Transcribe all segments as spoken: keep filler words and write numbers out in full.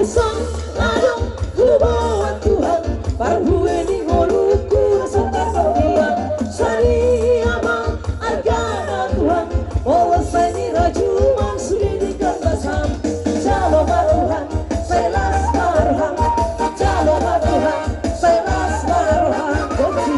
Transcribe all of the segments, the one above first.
Sang adong huboan Tuhan, parbue ni ngolungku rasa tarbagian. Sadia ma argana Tuhan, molo sai ni rajuma sude di gambasam. Jalo ma Tuhan, sai las ma roham. Jalo ma Tuhan, sai las ma roham. Gosi.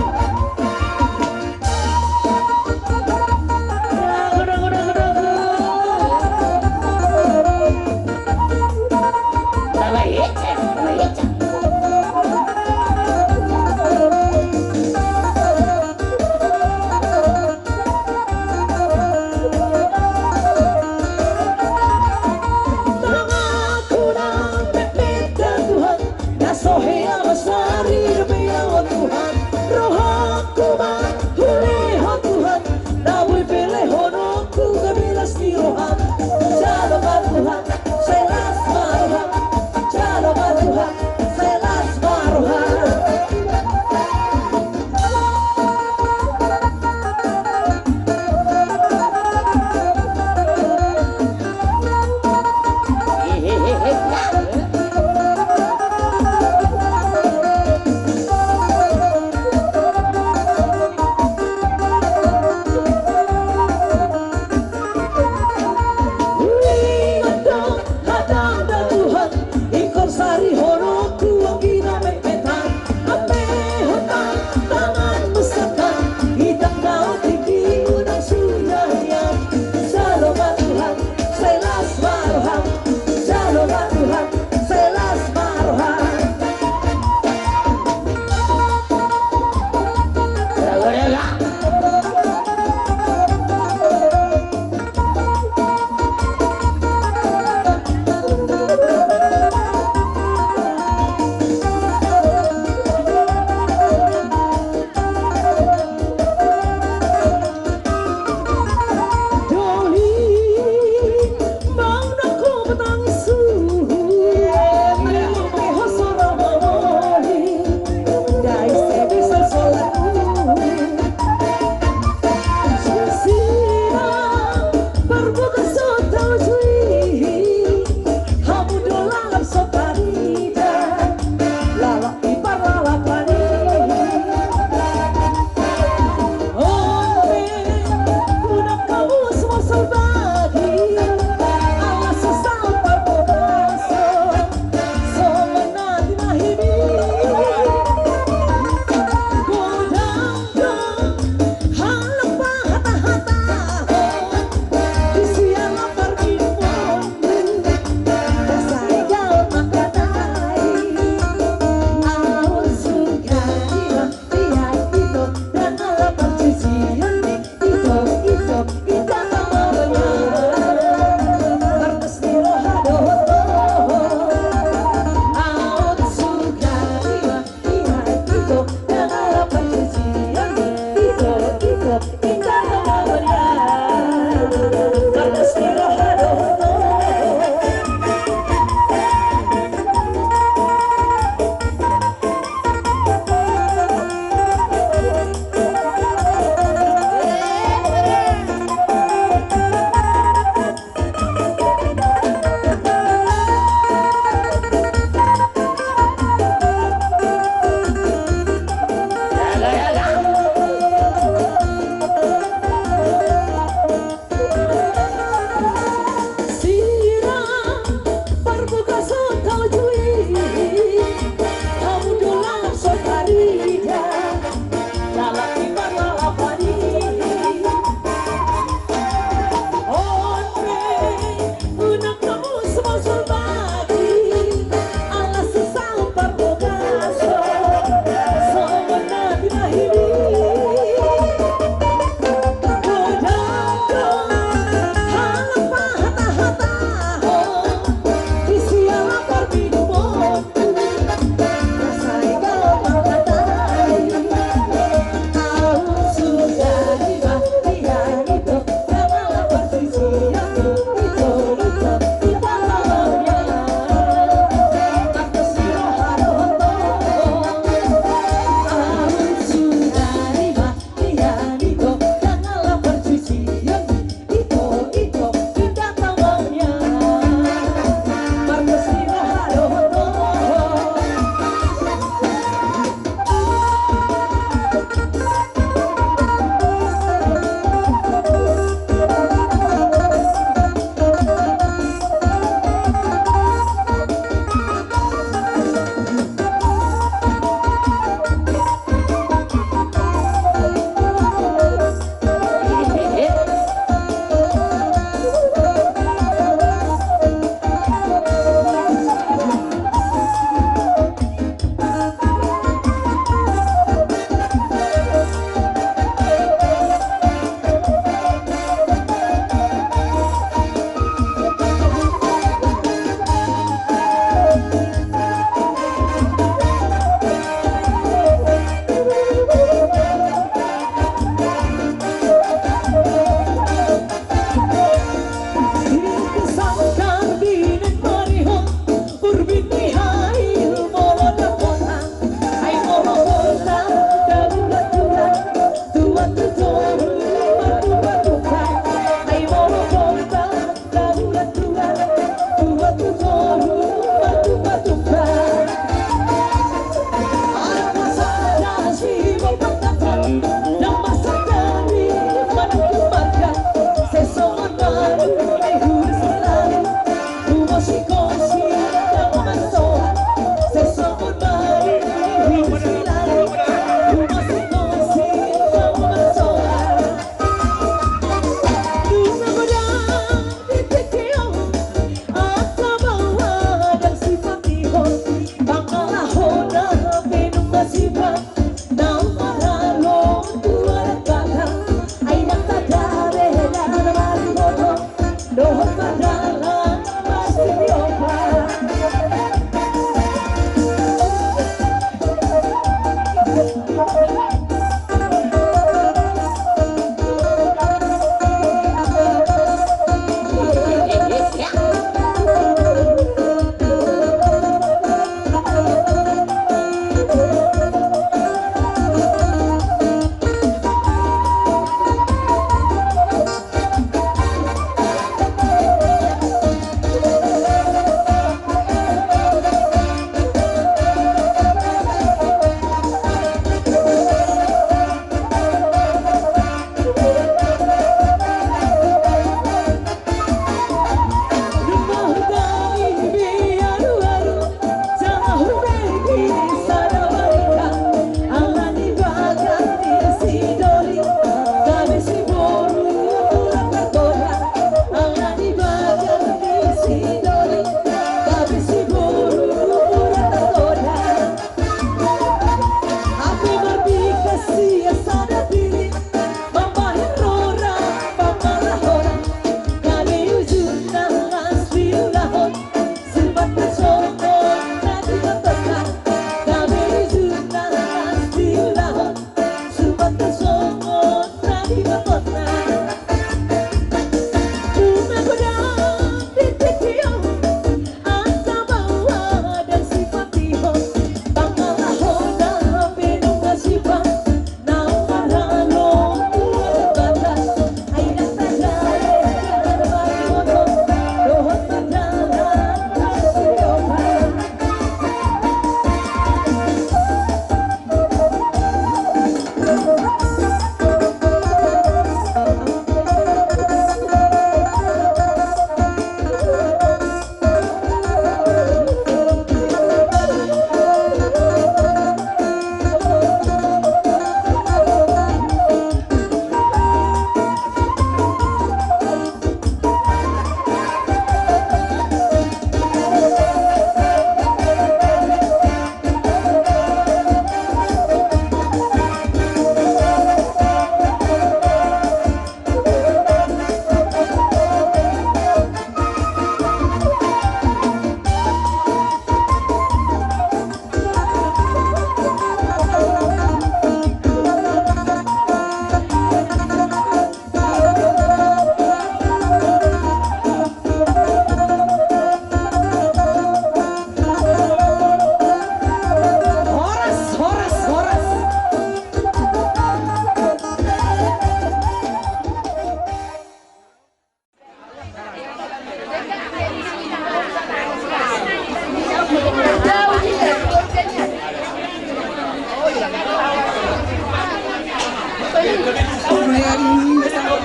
Mulai hari ini bersama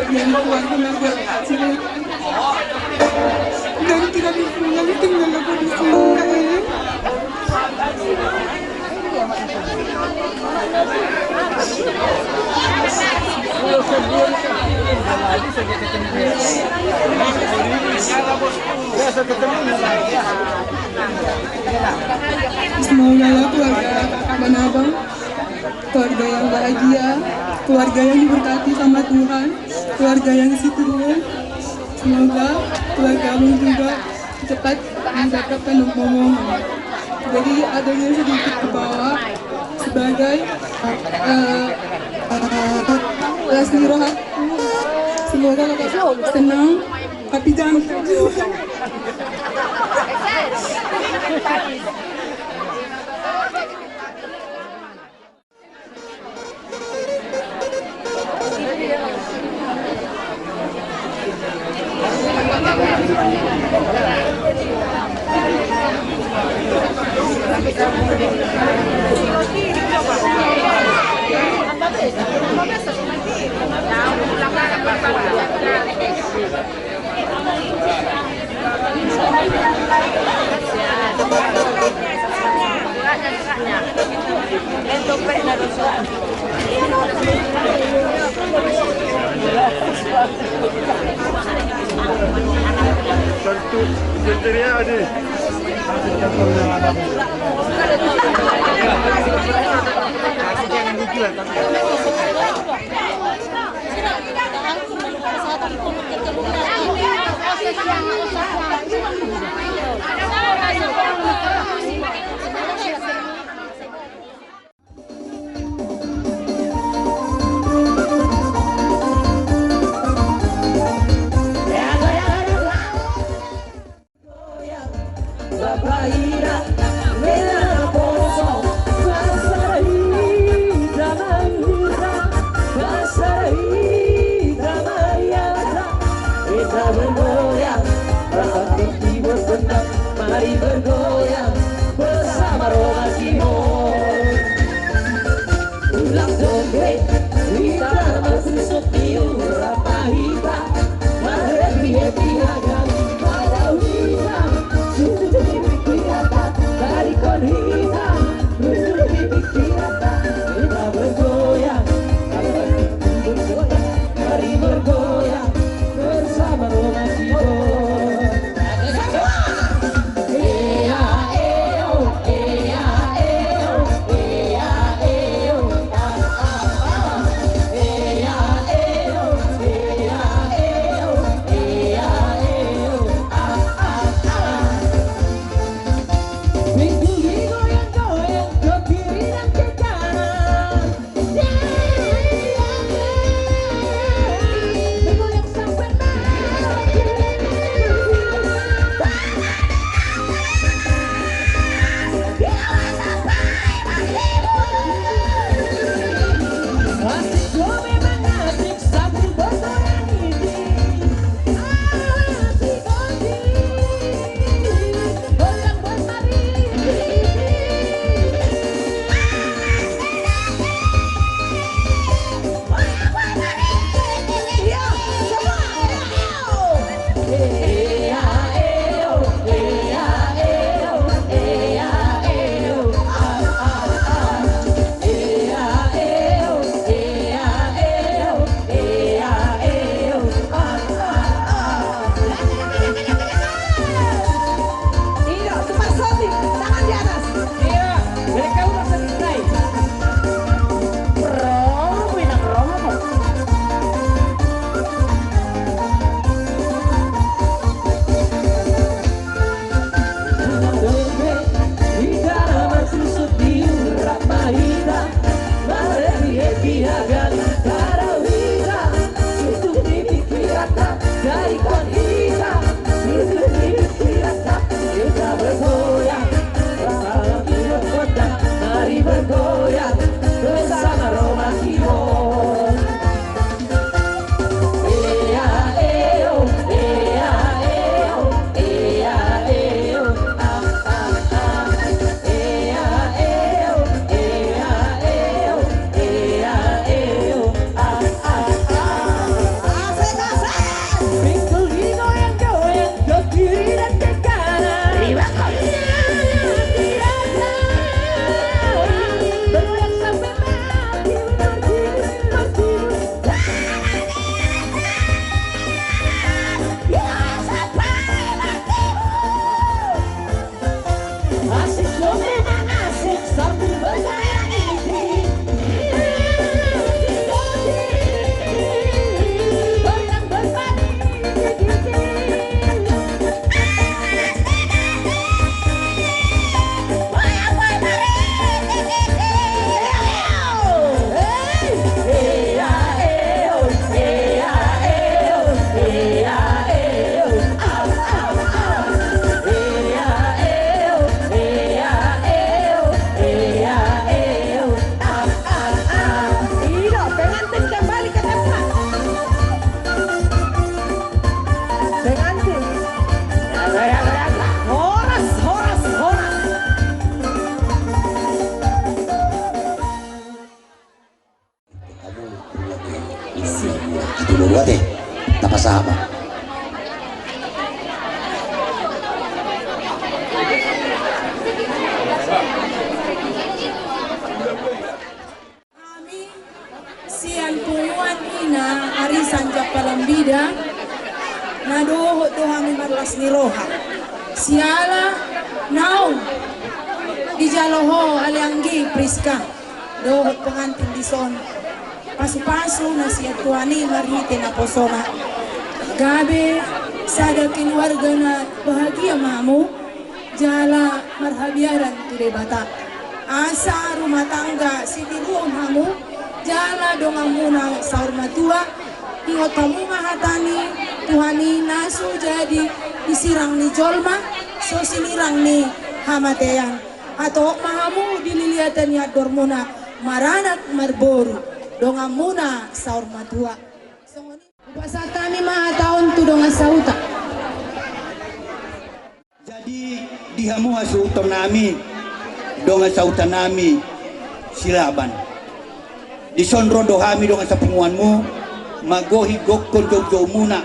dengan keluarga Naga Kecil. Dan kita di sini tinggal aku di sini, Kak Erin. Semoga lah keluarga kakak dan abang keluarga yang bahagia, keluarga yang diberkati sama Tuhan, keluarga yang setia. Semoga keluarga abang juga cepat mendapatkan momongan. Jadi adanya sedikit ke bawah sebagai eh, resmi rohakku. Semoga kakak senang, tapi jangan. Tentu, tentu dia, Adi. Mari bergoyang bersama roda Timor. Ulang dombe, hita marsusuk di urap hita. Marhappy happy hagari pada hita. Susu pipi kita, dari kon hita. Susu pipi kita, hita bergoyang. Mari bergoyang bersama roda Timor. Ido, pengantin kembali ke tempat. Pengantin. Horas, horas, horas. Ate, tapasahat ma. Hami sian punguan ina arisan Jampalan Bidang, na dohot do hami marlas ni roha. Siala naung dijalo ho ale anggi Priska dohot pengantin dison. Pasupasu na sian Tuhan i marhite naposona. Gabe sada keluarga na bahagia ma hamu, jala marhabiaran tu Debata. Asa rumah tangga sitiruon hamu, jala donganmuna saur matua. Ingot hamu ma hata ni Tuhan i, na so jadi disirang ni jolma, so sinirang ni hamatean. Hatop ma hamu di liliatan ni andormuna, maranak marboru, donganmuna saur matua. Songon i, hupasahat hami ma hata on tu dongan sahuta. Jadi di hamu hasuhuton nami, dongan sahuta nami Silaban. Dison ro do hami dongan sapunguanmu, magohi gokkon joujoumuna,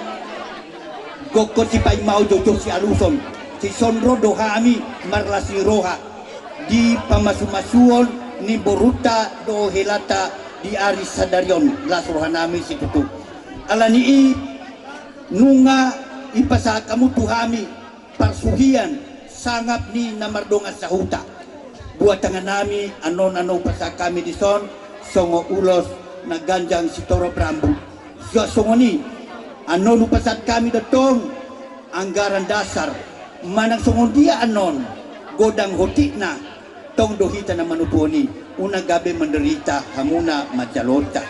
gokkon sipaimahon, joujou sialuson. Dison ro do hami marlas ni roha di pamasumasuon ni borunta dohot helanta di ari sadari on, las roha nami situtu. Alani i nunga dipasahat hamu tu hami parsuhian sangap ni na mardongan sahuta. Buat tangan nami annon, annon hupasahat hami dison songon ulos na ganjang sitorop rambu. Suang songon i annon hupasahat hami do tong anggaran dasar, manang songon dia annon godang hotikna. Tong do hita na manutuhon i, unang gabe menderita hamuna manjaloonta.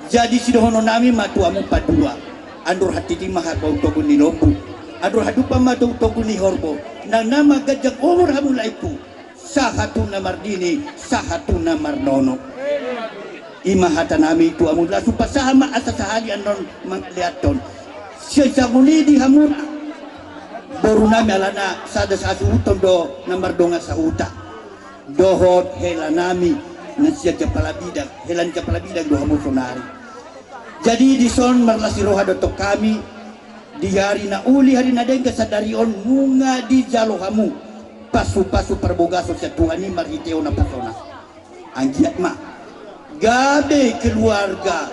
Jadi sidohonon nami ma tu hamu pandua: Andor hatiti ma hagogoon ni lombu, andor hadumpang ma togutogu ni horbo. Nang na ma ganjang umur hamu laengku, sahat tu na mardini, sahat tu na marnono. I ma hata nami tu hamu, laos hupasahat ma asa sahali annon mangaleathon. Sian songon i di hamuna boru nami, alana sada sasuhuton do na mardongan sahuta dohot hela nami na sian Jampalan Bidang, hela ni Jampalan Bidang do hamu saonari. Jadi dison marlas ni roha do tong hami di ari na uli, ari na denggan sadari on, nunga dijalo hamu pasupasu parbagason sian Tuhan i marhitehon naposona. Anggiat ma gabe keluarga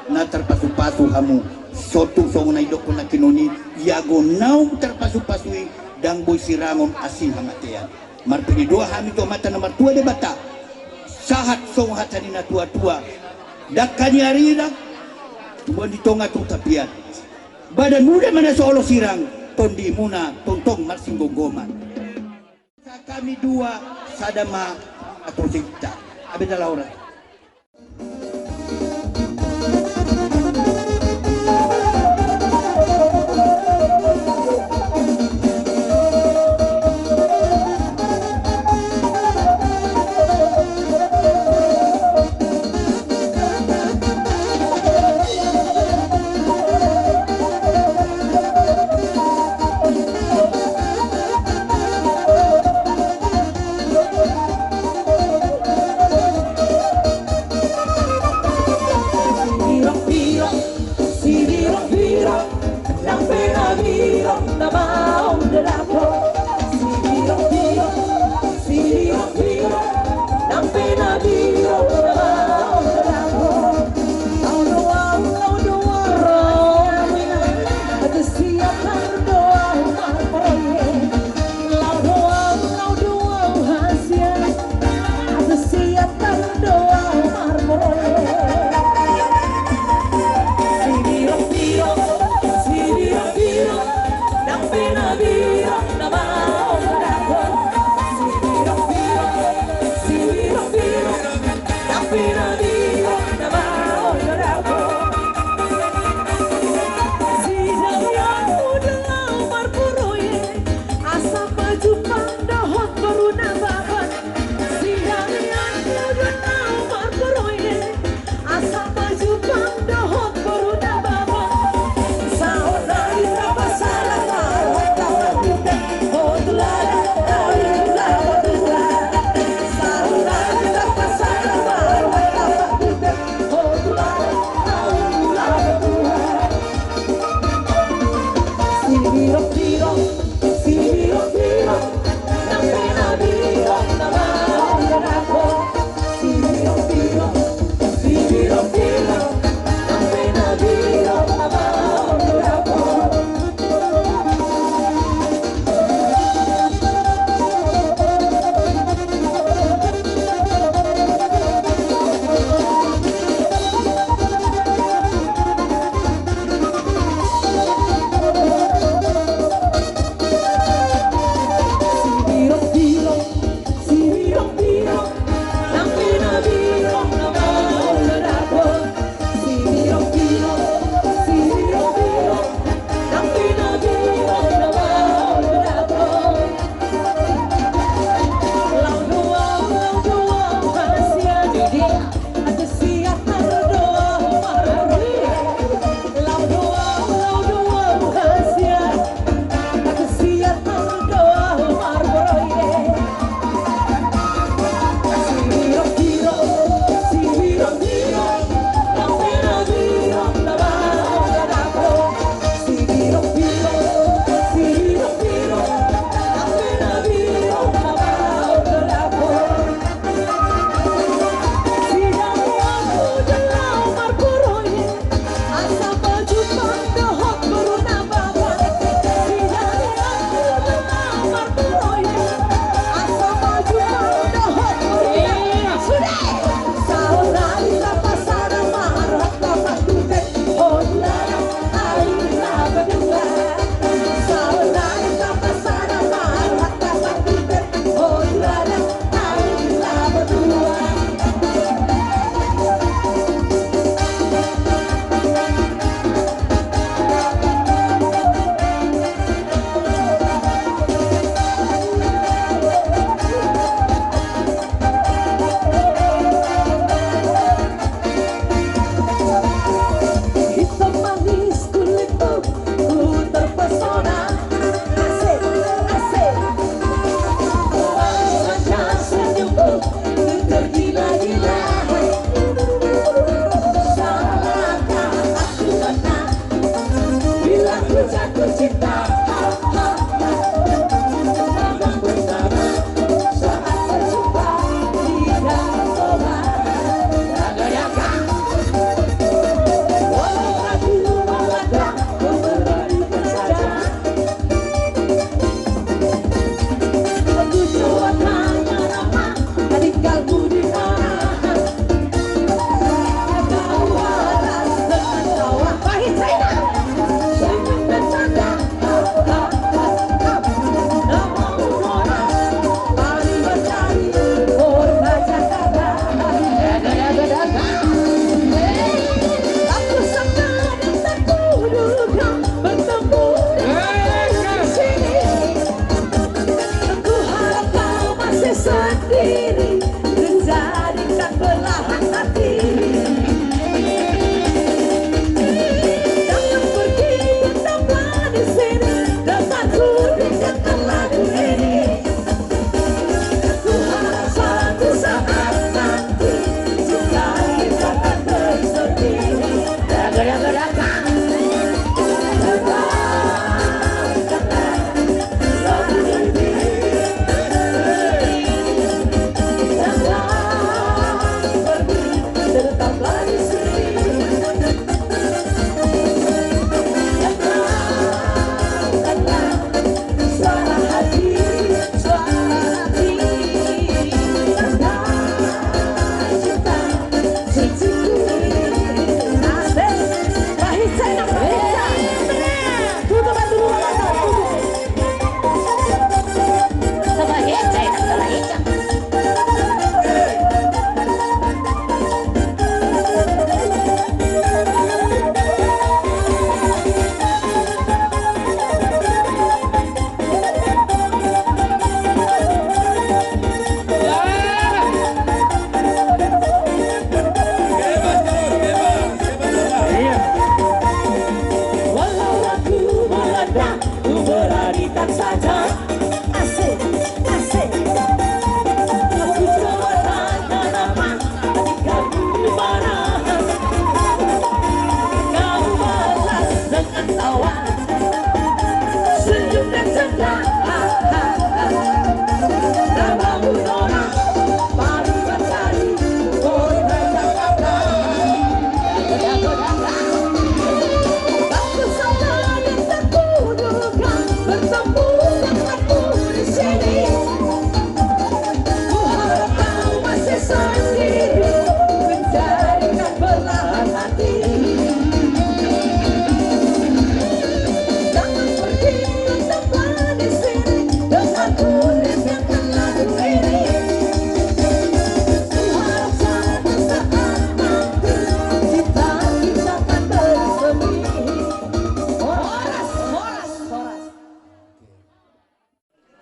na tarpasupasu hamu. Sotung songon na didokkon nangkinon i, jago naung tarpasupasu i ndang boi sirangon asi ni hamatean. Marpede do hami tu Amanta na martua Debata, sahat songon hata ni natuatua: Dangka ni arina tumbuan di tonga tu tapian, badan muda ma na so olo sirang, tondimuna tongtong marsinggomgoman. Hami dua sada ma atur cinta. Abeta Laura.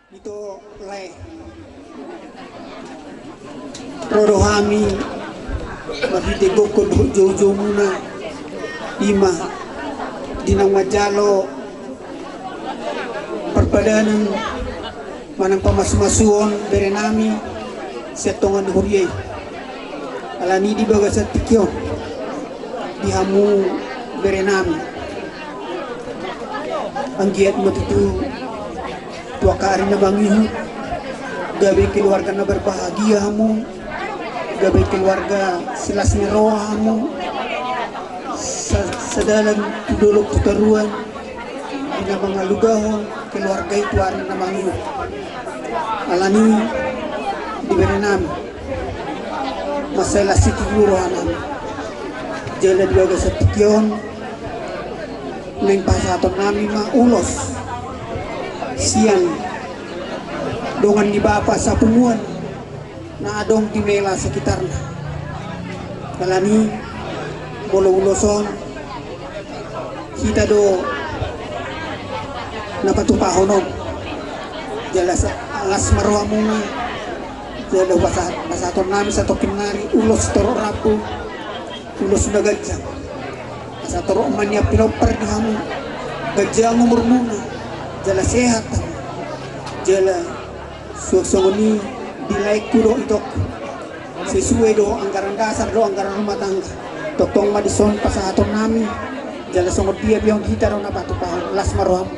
Ito lae. Ro do hami marhite gokhon dohot joujoumuna, i ma di naung manjalo parpadanan manang pamasumasuon berenami sian tonga ni huria i. Alani di bagasan tingki on di hamu berenami, anggiat ma tutu tu angka ari na mangihut gabe keluarga na berbahagia hamu, gabe keluarga silas ni roha hamu, sa-, sadalan tu dolok tu toruan, di na mangalugahon keluarga i tu ari na mangihut. Alani di berenami mansai las tingki rohanami. Jala di bagasan tingki on naeng pasahatonnami ma ulos sian dongan ni bapa sapunguan na adong di Mela sekitarna. Alani molo ulos on hita do na patupahon on. Jala sa-, las ma rohamuna. Jala pasa-, pasahatonnami satongkin nari ulos torop rambu, ulos na ganjang. Asa torop ma nian pinompar di hamu, ganjang umurmuna, jala sehat hamu. Jala suang songon i di laengku dohot itongku, sesuai do anggaran dasar dohot anggaran rumah tangga. Tongtong ma dison pasahatonnami. Jala songon dia pe on hita do na patupahon. Las ma rohamu.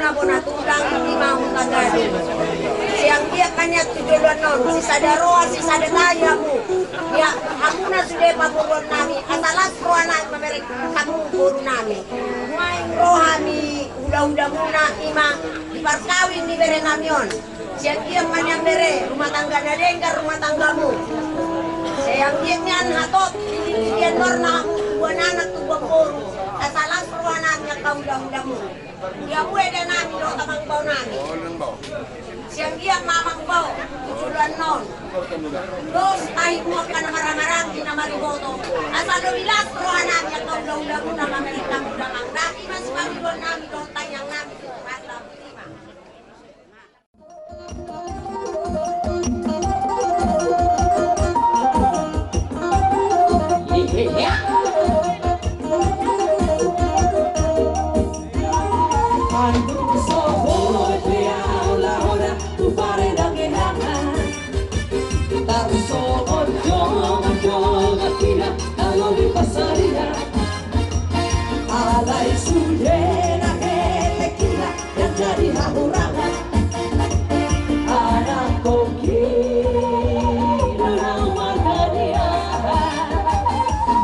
Bona tulang, ima hutanggapi. Sai anggiat ma nian tu joloan on, sisada roha, sisada tahi hamu. Ia, hamu na sude pamoruon nami, asa las roha nami mamereng hamu boru nami. Nuaeng ro hami hula-hula muna, ima di parkawin ni bere nami on. Sai anggiat ma nian bere, rumah tangga na denggan rumah tanggamu. Sai anggiat nian hatop, dililit ni andor na hamu, tubuan anak, tubuan boru. Asa las roha nami angka hula-hula muna. Ia muna eda nami dohot amang bao nami. Sai anggiat ma amang bao tu joloan on. Dos tahi hamu angka na marhahamaranggi na mariboto. Asa lobi las roha nami angka hula-hula muna mamereng hamu damang. Dapot ima sipangidoan nami dohot tangiang nami tu Tuhanta. Alai sude na helekhina. Yang jadi hahurangan anak koki do na marhadiahan.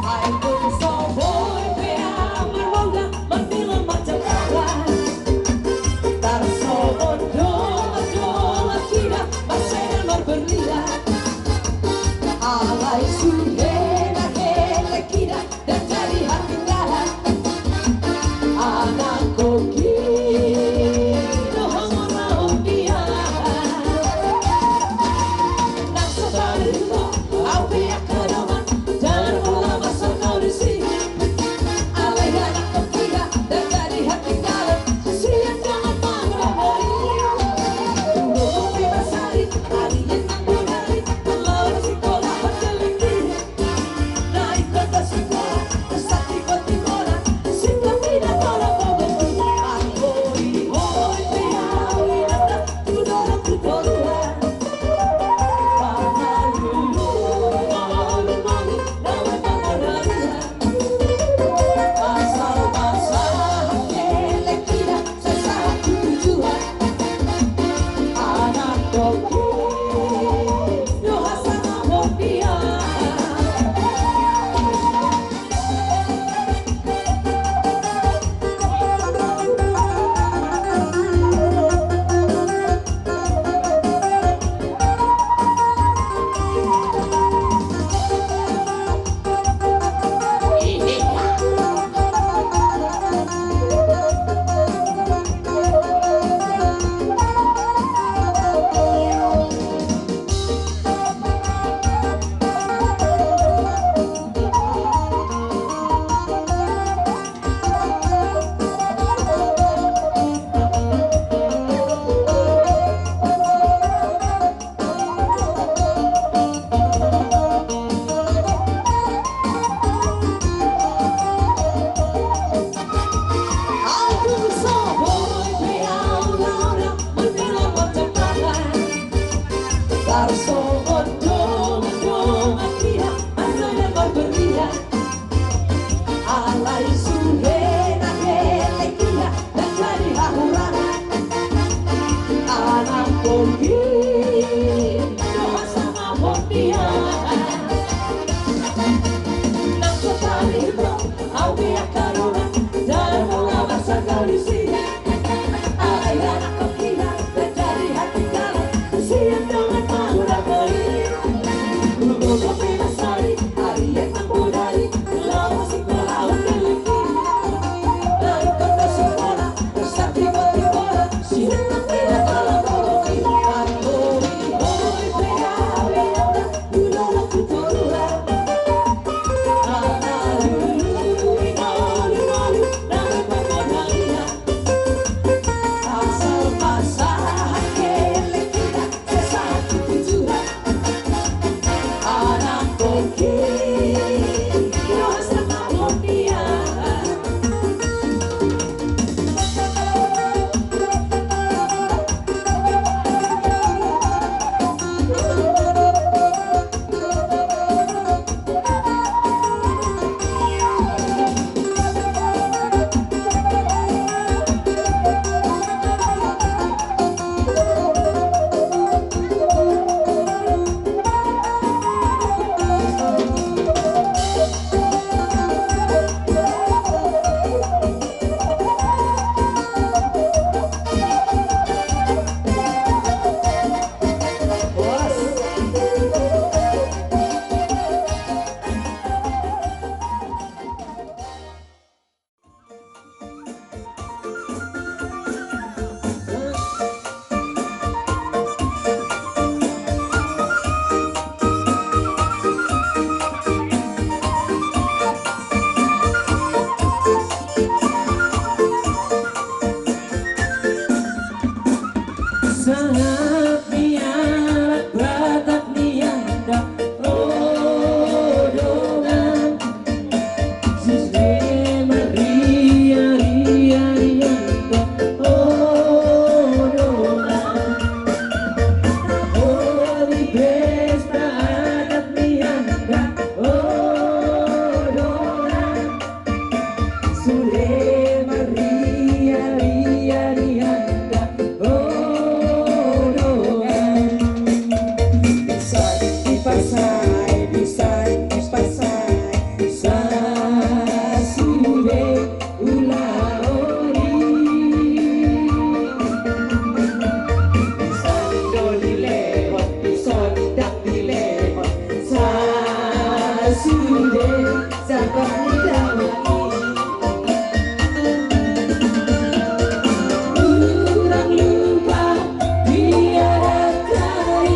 Ai tung so boi pe au marmula martilang marcakalan. Tarsongon do mardola hida marsedal marberlian. Alai sude na helekhina. Dan jadi hatinggalan anak koki do hamu na on dia. Nang so tadi do au pe angka dongan, jangan pola masa kau di sini. Alai anak koki dan jadi hatinggalan. Sian dongan mangan dari. Dulu kopi basari, ari yang nang bodari, lawan sikola hotel ini. Alai sude na helekhina dan jadi hahurangan anak koki do hasangaphon dia. Nang so tadi do au pe angka dongan, jangan pola masa kau di sini. Sahat ni anak Batak ni anda, o dongan. Sude marria-ria ni anda, o dongan. Olo di pesta adat ni anda, o dongan. Sude marria-ria ni anda, o dongan. Bisa dipasai, bisa dipasai, sasude ulaon i. Bisa do dilehon, bisa do dilehon, sasude. Hurang lupa di adat i.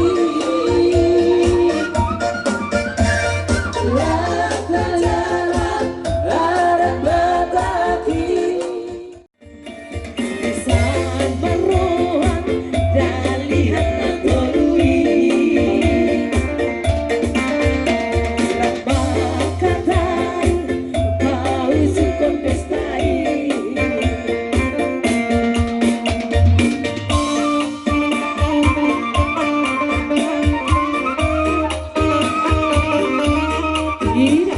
Laklak-laklak adat Batak i. Sahat marroha dalihan na tolu i. Rap manghatai pausungkon pesta i. Ida.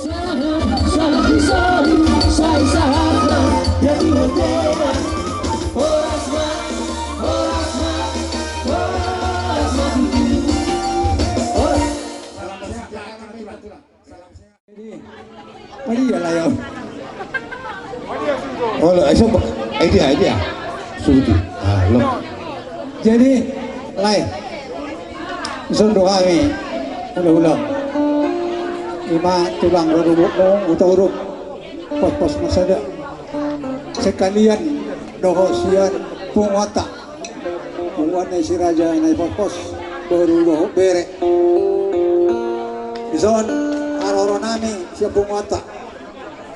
Sahat, sahat di solu, sai sahat ma jadi bontean. Horas ma, horas ma, horas ma tutu. Horas. Salam sehat. Jadi, tadi ya lah ya. Olo, eh, sob-, eh, dia, eh, dia. Suruti. Ah, lo. Jadi, lae. Dison do hami, hula-hula. Ima tulang rorobotmu, Hutauruk. Pospos ma sada. Sekalian dohot sian punguanta. Punguan ni si Raja Naipospos, boru dohot bere. Dison, haroro nami sian punguanta.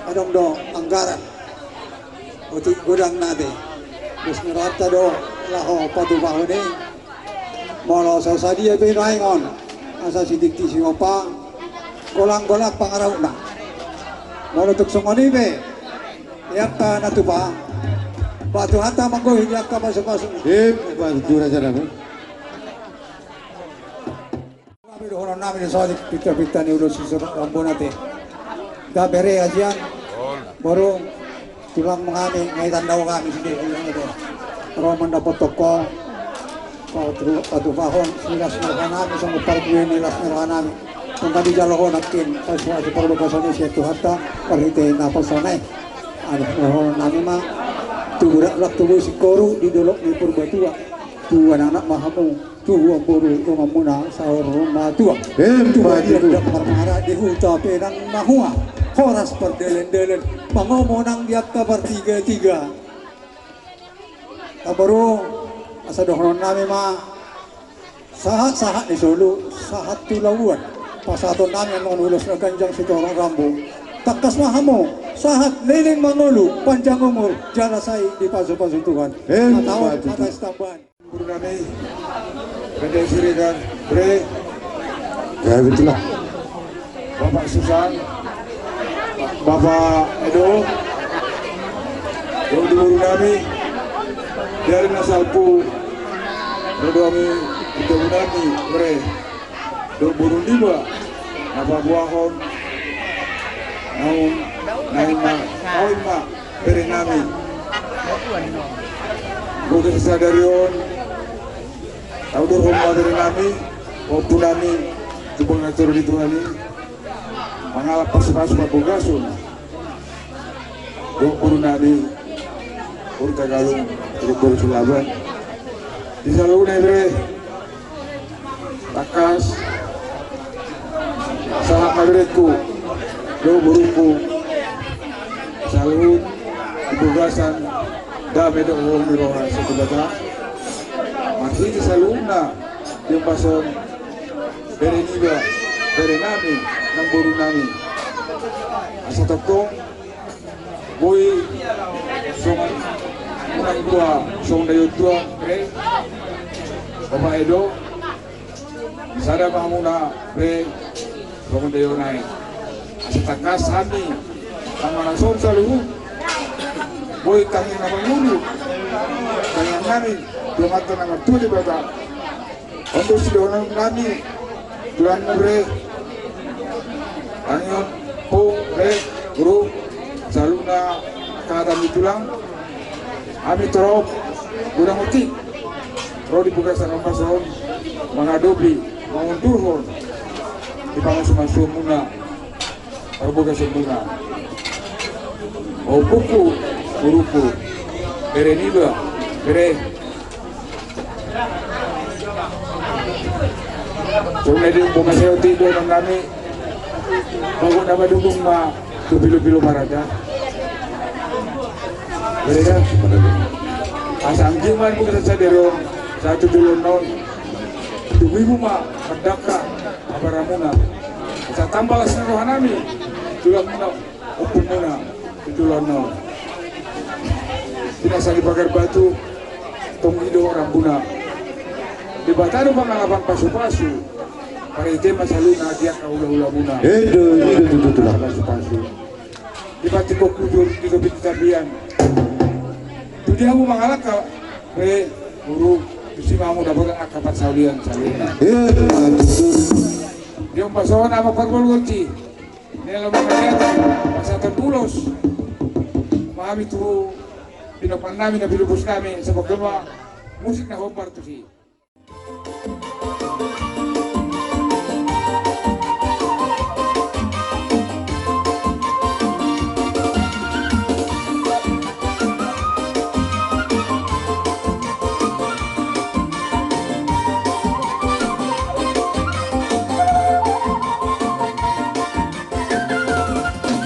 Adong do anggaran. Otik godang na ate. Dos ni rohanta do laho patupahon i. Molo so sadia pe nuaeng on, asa sitiktik sihompa, golang-golang pangarahutna. Molo tung songon i pe, di angka na tupa, bahen Tuhanta manggohi di angka pasu-pasu. Ip, bahen tu raja nami. Hami dohonon nami di sodi pinta-pinta ni ulos si Surakarta on ate. Gabe re hasian. Boru, tulang ma hami, nga ditanda hami sude. Ro mandapothon ho. Patupahon silas ni roha nami, songon parbue ni las ni roha nami. Songon dijalo ho nangkin pasu-pasu parbagason i sian Tuhanta, marhite naposona i. Aduh, dohonon nami ma. Tubu laklak tubu singkoru di dolok ni Purbatua. Tubu anak ma hamu. Tubu boru donganmuna saur matua. Emma tutu. Tubu di adat parmara di huta pe nang mahua. Horas pardelen-delen mangomo nang di angka partiga-tiga. Boru, asa dohonon nami ma. Sahat-sahat ni solu, sahat tu labuan. Pasahaton nami annon ulos na ganjang sitorop rambu. Tangkas ma hamu, sahat leleng mangolu, panjang umur, jala sai dipasu-pasu Tuhan. Emma tutu. Mata on, mata Sitamban. Guru nami, Raja Siregar, Bre. Ya, betul lah. Bapak Susan, Bapak Edo, dohot guru nami, dari na salpu, dohot guru nami, Bre. Dohot boru niba na paboahon naung, naung ma, naung ma bere nami. Boto sadari on, taudurhon ma bere nami, ompu nami, tu bagasan ni Tuhan i, mangalap pasu-pasu parbagason. Dohot boru nami, boru Tagalung, boru Silaban. Di saluhutna, Bre. Tangkas. Berengku, dohot borungku, saluhut di bagasan dame dohot holong ni roha sian Debata. Marhite saluhutna di ombas on, bere niba, bere nami, nang boru nami. Asa tongtong boi songon unang tua, songon daion tua, re, Bapak Edo, sada ma hamuna, re, songon daion nai. Asa tangkas hami, na mangasahon saluhut, boi tangiang na mangolu, tangiang nami tu Amanta na martua Debata. On do sidohonon nami, tulang, re, tangiang, pung, re, guru, saluhutna hata ni tulang, hami torop godang otik ro di bagasan ombas on, mangadopi, mangundurhon di pamasumasu muna. Parbogason muna. Ompuku, boruku, bere niba, bere. Songon na di umpama saotik do nang nami. Bagot na madungdung ma tu pilopilo marada. Bere da. Asa anggiat ma di bagasan sadari on, sahat tu joloan on, tubu-ibu ma mardangka abaramuna. Asa tamba las ni roha nami, tulangmuna, ompungmuna, tu joloan on. Di na sali pagar batu, tong i do rambuna. Debata do pangalapan pasu-pasu. Marhite ma saluhutna di angka hula-hulamuna. Edo, edo, tutu, tulang. Pasu-pasu. Di pantimbok bujur, di topi ni tapian. Tu dia hamu mangalangka, re, guru, tusi ma hamu dapotan angka parsaulian saluhutna. Edo, tutu. Di ombas on, Amang Parboruonsi. Nelo mangaliat pasahaton ulos ma hami tu pinompar nami na pinupus nami, sabab doma musik na hombar tusi.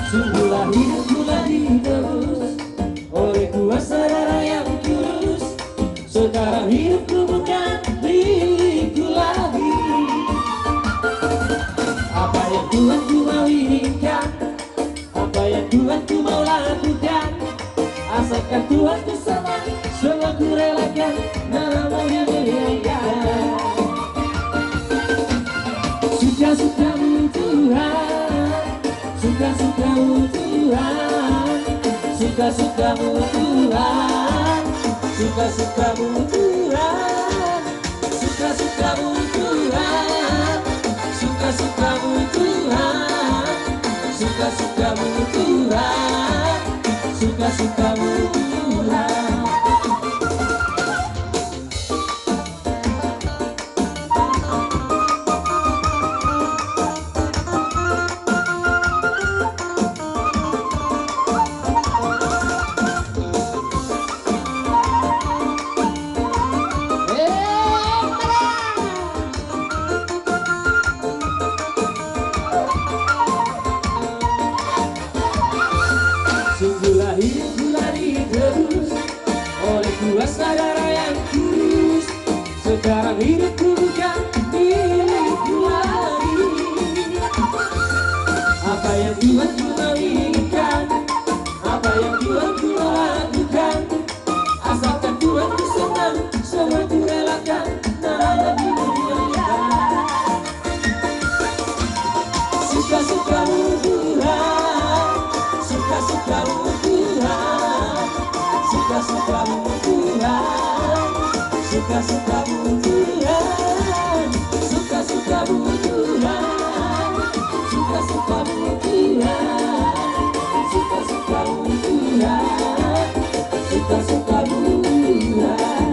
Sungguhlah hidupku lagi terus oleh kuasa darah yang tulus. Sekarang hidupku bukan milikku lagi. Apa yang Tuhanku mau inginkan, apa yang Tuhanku mau lakukan, asalkan Tuhanku senang, semua kurelakan, namanya dimuliakan. Suka-sukamu Tuhan, suka-sukamu Tuhan, suka-sukamu Tuhan, suka-sukamu Tuhan, suka-sukamu Tuhan, suka-sukamu Tuhan, suka-sukamu Tuhan, suka-sukamu Tuhan. Sungguhlah hidupku lari terus oleh kuasa darah yang kudus. Sekarang hidupku bukan milikku lagi. Apa yang Tuhanku mau inginkan, apa yang Tuhanku mau lakukan, asalkan Tuhanku senang, semua kurelakan, namanya dimuliakan. Suka-sukamu Tuhan, suka-sukamu Tuhan, suka-sukamu Tuhan, suka-sukamu Tuhan, suka-sukamu Tuhan, suka-sukamu Tuhan, suka-sukamu Tuhan, suka-sukamu Tuhan.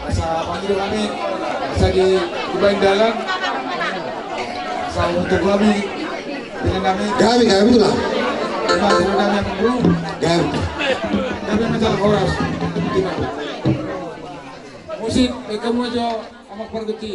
Asa pangido hami, asa di, dibaen dalan, asa untuk hami, dengan hami. Gabe, gabe tu lah. Dengan hami yang dulu. Gabe. Gabe masalah horas. Musik, eka mujo, amak parguti.